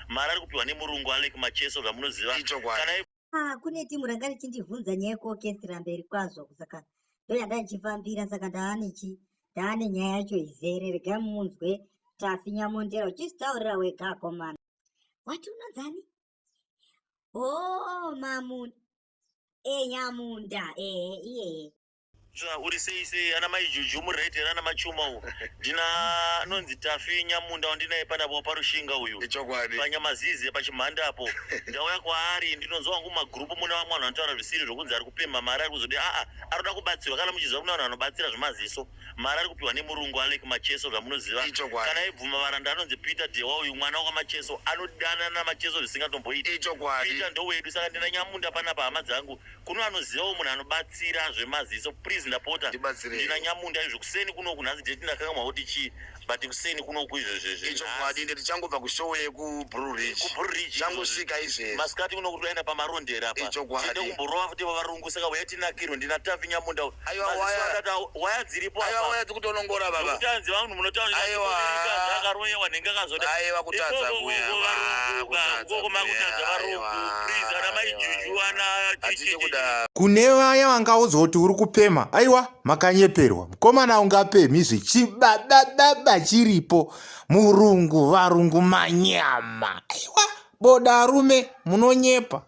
Mari ari kupiwa nemurungu Alec Macheso zvamunoziva. Ichokwadi. Kana Ah, kune timu ranga richindibvunza nyaya yekuorchestra mberi kwazvo saka ndoyanda ndichifambira saka ndaane chi ndaane nyaya yacho izere regai munzwe Tafi Nyamondera uchizvitaurira wega akomana wati unonzani oh mamunda e nyamunda ehe iyeye Tsva, uri sei sei ana mai juju muri right here ana machuma u ndina anonzi Tafi Nyamunda wandinaye panapa parushinga uyu Ichokwadi. Panyamazizi pachimhanda apo ndauya kwaari. Ndinonzwa wangu mumagrupu mune vamwe vanhu vanotaura zvisiri zvokunzi ari kupemha mari, ari kuzodi aa arikuda kubatsirwa. Kana muchiziva kune vanhu vanobatsira zvemaziso, mari ari kupiwa nemurungu Alec Macheso zvamunoziva. Ichokwadi. Kana aibvuma varanda anonzi Peter Dhewa uyu mwana wakaMacheso anodanana naMacheso zvisingatomboiti. Ichokwadi. Peter ndowedu saka ndina Nyamunda panapa hama dzangu. Kuno anozivawo munhu anobatsira zvemaziso please ndapota. Ndibatsirei. Ndina Nyamunda izvo kuseni kunoku nhasi date ndakangamwa kuti chii but kuseni kunoku izvezvezve. Ichokwadi ende tichangobva kushow yeku Blue Ridge. Ku Blue Ridge. Changosvika izvezvi. Masikati kunoku toenda pamarondera apa. Ichokwadi. Tiende kumborova futi vavarungu saka uya tinakirwe ndina Tafi Nyamunda. Aiwa Maziso waya. akati waya dziripo Aiwa apa. waya dzikutonongora baba. Nokuti hanzi vanhu munotaura Aiwa. akaroyewa nhenga akazoda. Aiwa kutadza Ikoko kuya. koko varungu ka, Kutadza ikoko makutadza kuya. varungu. Aiwa. Please ana mai Aiwa. Juju ana Hatidi chichi. kuda. Kune vaya vangaudzwa kuti uri kupemha, aiwa makanyeperwa. Mukomana ungapemhi zvechibabababa chiripo. Murungu, varungu manyama. Aiwa boda arume munonyepa.